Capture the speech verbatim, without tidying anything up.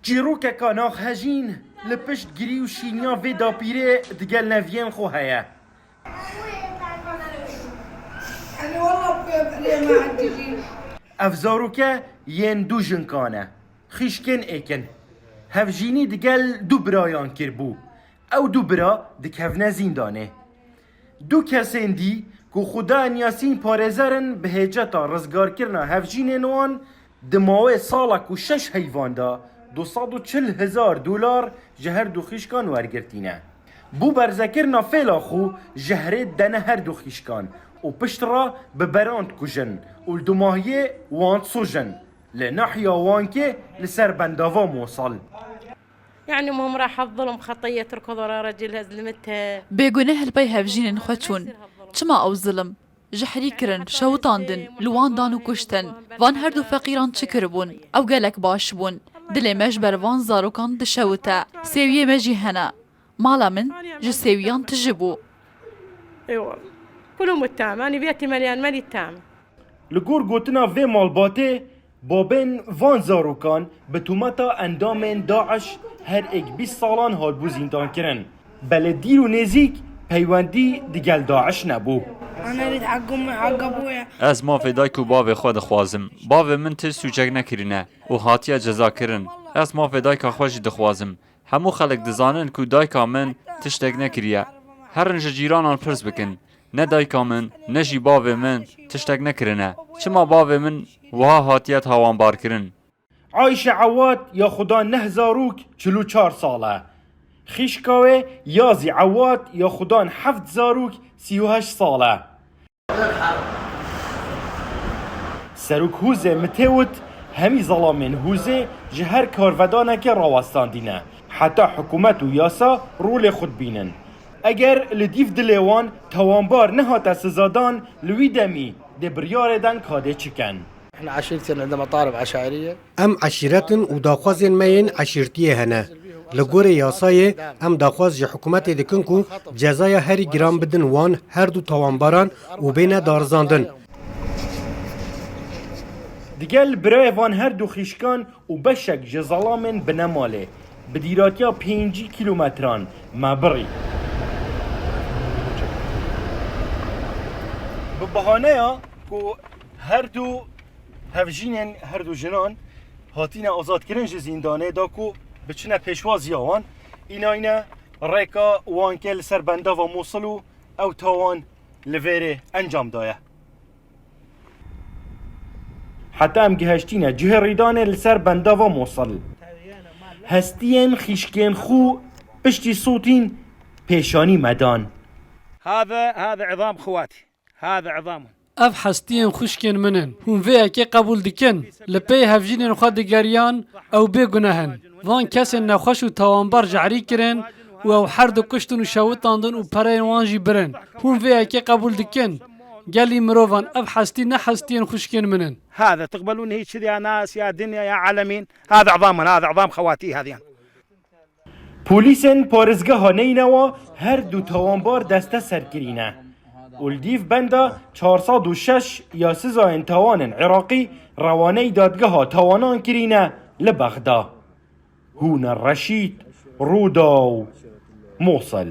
Çîrokeka naxhejîn li piştgirî û şîniya vê dapîrê digel neviyên xwe heye. Ev zaroke yên du jinkan e. Xîşkên êk in. Hevjînî digel du birayan kiribû. Ew du bira dikevne zîndanê. Du kesên dî ku Xuda Yasîn parêzer in, bi hêceta rizgarkirina hevjînên wan di mawê salek û şeş heyvan de du sed û çil hezar dolar ji her du xîşkan wergirtîne. Bo berzekirina fêla xwe jehrê dene her du xîşkan û piştre bi beran dikujin û li dumahiyê wan disojin li nahiya Wankê li ser bendava Mosel. يعني المهم راح الظلم خطية، اتركوا ضرر رجل هز لمته. Bêguneh li pey hevjînên xwe çûn. Çima ew zilim? Jehrî kirin, şewitandin, li wan dan û kuştin. Van her du feqîran çi kiribûn? Ew gelek baş bûn. Dilê me ji ber van zarokan dişewite. Sêwiyê me jî hene. Mala min ji sêwiyan tije bû. اي والله. كلهم متهم، انا بيتي مليان ملي تام. Li gor gotina vê malbatê, babên van zarokan bi tometa endamên DAIŞ her êk bîst salan hatibû zîndankirin. Belê dîr û nêzîk peywendî digel DAIŞ nebû. انا اريد حق امي وحق ابويا. Ez mafê dayk û bavê xwe dixwazim. Bavê min tişt sûcek nekirîne û hatiye cezakirin. Ez mafê dayka xwe jî dixwazim. Hemû xelk dizanin ku dayka min tiştek nekiriye. Herin ji cîranan pirs bikin. Ne dayka min, ne jî bavê min tiştek nekirine. Çima bavê min wiha hatiye tawanbarkirin? Ayşe Ewad ya xudan neh zarok, çil û çar sal e. Xîşka wê Yazî Ewad ya xudan heft zarok, sî û heşt sal e. Serok Hûzê Mitêwit hemî zelamên Hûzê ji her karvedanekê rawestandîne. Heta hikûmet û yasa rolê xwe dibînin. Eger li dîv dilê wan tawanbar nehate sizadan, li wî demî dê biryarê den ka dê çi ken. احنا عشيرتين عندنا مطالب عشائرية. Em eşîret in û daxwazên me yên eşîrtiyê hene. Li gorî yasayê em daxwaz ji hikûmetê dikin ku cezaya herî giran bidin wan her du tawanbaran û bêne darizandin. Digel birayê van her du xîşkan û beşek ji zelamên binemalê bi dîratiya pêncî kîlometran me birî. Bi bahaneya ku her du hevjînên her du jinan hatine azadkirin ji zîndanê da ku biçine pêşwaziya wan, înayne rêka Wankê li ser bendava Mosil û ew tawan li vêrê encam daye. Heta em giheştîne cihê rîdanê li ser bendava Mosil. Hestiyên xîşkên xwe piştî sotîn pêşanî me dan. هذا هذا عظام خواتي. هذا عظامهم. Ev hestiyên xwişkên min in. Hûn vê yekê qebûl dikin? Li pey hevjînên xwe digeriyan, ew bêguneh in. Van kesên nexweş û tawanbar jehrî kirin û ew her du kuştin û şewitandin û pereyên wan jî birin. Hûn vê yekê qebûl dikin? Gelî mirovan, ev hestî ne hestiyên xwişkên min in. هذا تقبلون هيك كذا يا ناس، يا دنيا، يا عالمين؟ هذا عظامنا، هذا عظام خواتي هذه. Polîsên parêzgeha Neynewa her du tawanbar desteser kirîne û li dîv benda çar sed û şeş ya sizayên tawanên Iraqî rewaneyî dadgeha tawanan kirîne li Bexda. Hûna Reşîd, Rûdaw, Mosil.